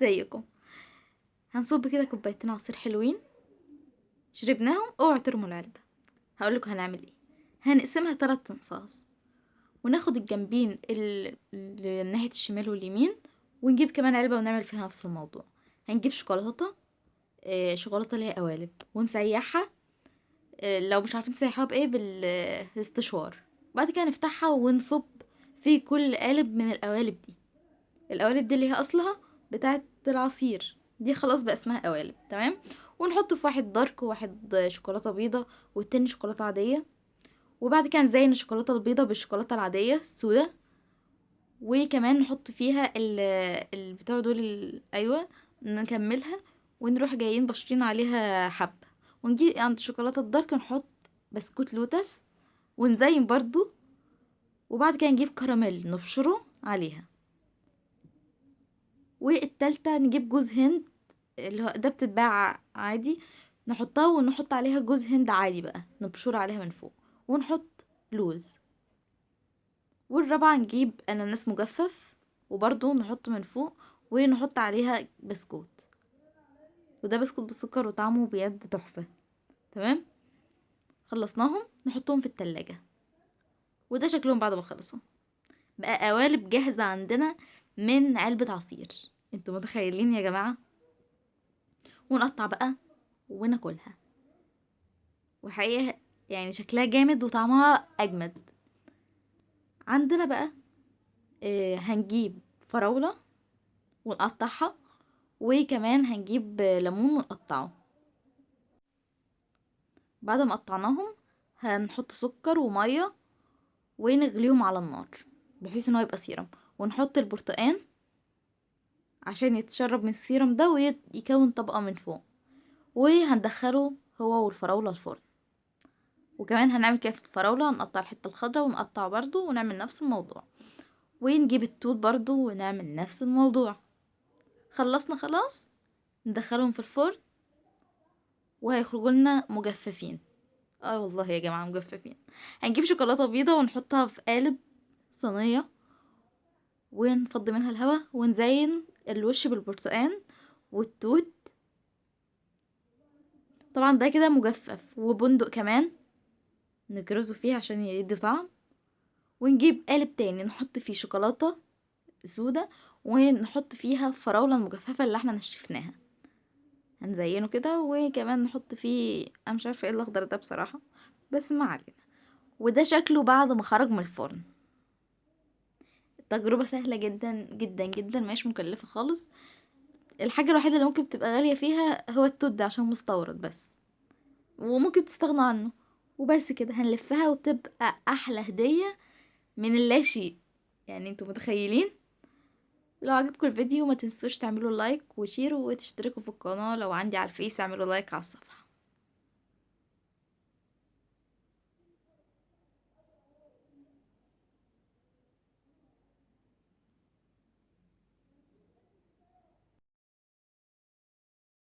ازيكم؟ هنصب كده كوبايتين عصير حلوين شربناهم، اوعوا ترموا العلبة. هقولكوا هنعمل ايه. هنقسمها 3 انصاص، وناخد الجنبين اللي ناحية الشمال واليمين، ونجيب كمان علبة ونعمل فيها نفس الموضوع. هنجيب شوكولاتة، شوكولاتة اللي هي قوالب، ونسيحها. لو مش عارفين تسيحوها بايه، بالاستشوار. بعد كده نفتحها ونصب في كل قالب من القوالب دي. القوالب دي اللي هي اصلها بتاعه العصير دي، خلاص بقى اسمها قوالب، تمام. ونحط في واحد دارك وواحد شوكولاتة بيضة والتاني شوكولاتة عادية. وبعد كده نزين الشوكولاتة البيضة بالشوكولاته العادية السوداء، وكمان نحط فيها البتاع دول ايوه، نكملها. ونروح جايين بشرين عليها حبه، ونجي عند الشوكولاتة ال dark نحط بسكوت لوتس ونزين برضو. وبعد كده نجيب كراميل نبشره عليها. والتالتة نجيب جوز هند، اللي هو ده بتتباع عادي، نحطها ونحط عليها جوز هند عادي بقى، نبشره عليها من فوق، ونحط لوز. والرابعة نجيب اناناس مجفف وبرضو نحط من فوق، ونحط عليها بسكوت، وده بسكوت بالسكر وطعمه بجد تحفة. تمام، خلصناهم نحطهم في التلاجة. وده شكلهم بعد ما خلصوا، بقى قوالب جاهزة عندنا من علبة عصير. انتوا متخيلين يا جماعة؟ ونقطع بقى وناكلها، وحقيقة شكلها جامد وطعمها اجمد. عندنا بقى هنجيب فراولة ونقطعها، وكمان هنجيب ليمون ونقطعه. بعد ما قطعناهم هنحط سكر ومية ونغليهم على النار بحيث ان هو يبقى سيرم، ونحط البرتقان عشان يتشرب من السيرم ده ويكون طبقة من فوق، وهندخله هو والفراولة الفرن. وكمان هنعمل كده في الفراولة، هنقطع الحتة الخضراء ونقطع برضو ونعمل نفس الموضوع، ونجيب التوت برضو ونعمل نفس الموضوع. خلصنا خلاص، ندخلهم في الفرن وهيخرجوا لنا مجففين. والله يا جماعة مجففين. هنجيب شوكولاتة بيضة ونحطها في قالب صينية ونفضي منها الهواء، ونزين الوش بالبرتقان والتوت. طبعا ده كده مجفف، وبندق كمان نجرزه فيه عشان يدي طعم. ونجيب قالب تاني نحط فيه شوكولاتة سودة ونحط فيها الفراولة المجففة اللي احنا نشفناها، هنزينه كده. وكمان نحط فيه، انا مش عارفة ايه الاخضر ده بصراحة، بس ما علينا. وده شكله بعد ما خرج من الفرن. التجربة سهلة جدا جدا جدا، مش مكلفة خالص. الحاجة الوحيدة اللي ممكن تبقى غالية فيها هو التوت ده عشان مستورد بس، وممكن تستغنوا عنه. وبس كده هنلفها وتبقى احلى هدية من اللاشيء، انتوا متخيلين. لو عجبكم الفيديو ما تنسوش تعملوا like و share وتشتركوا في القناة. لو عندي على الفيس اعملوا like على الصفحة.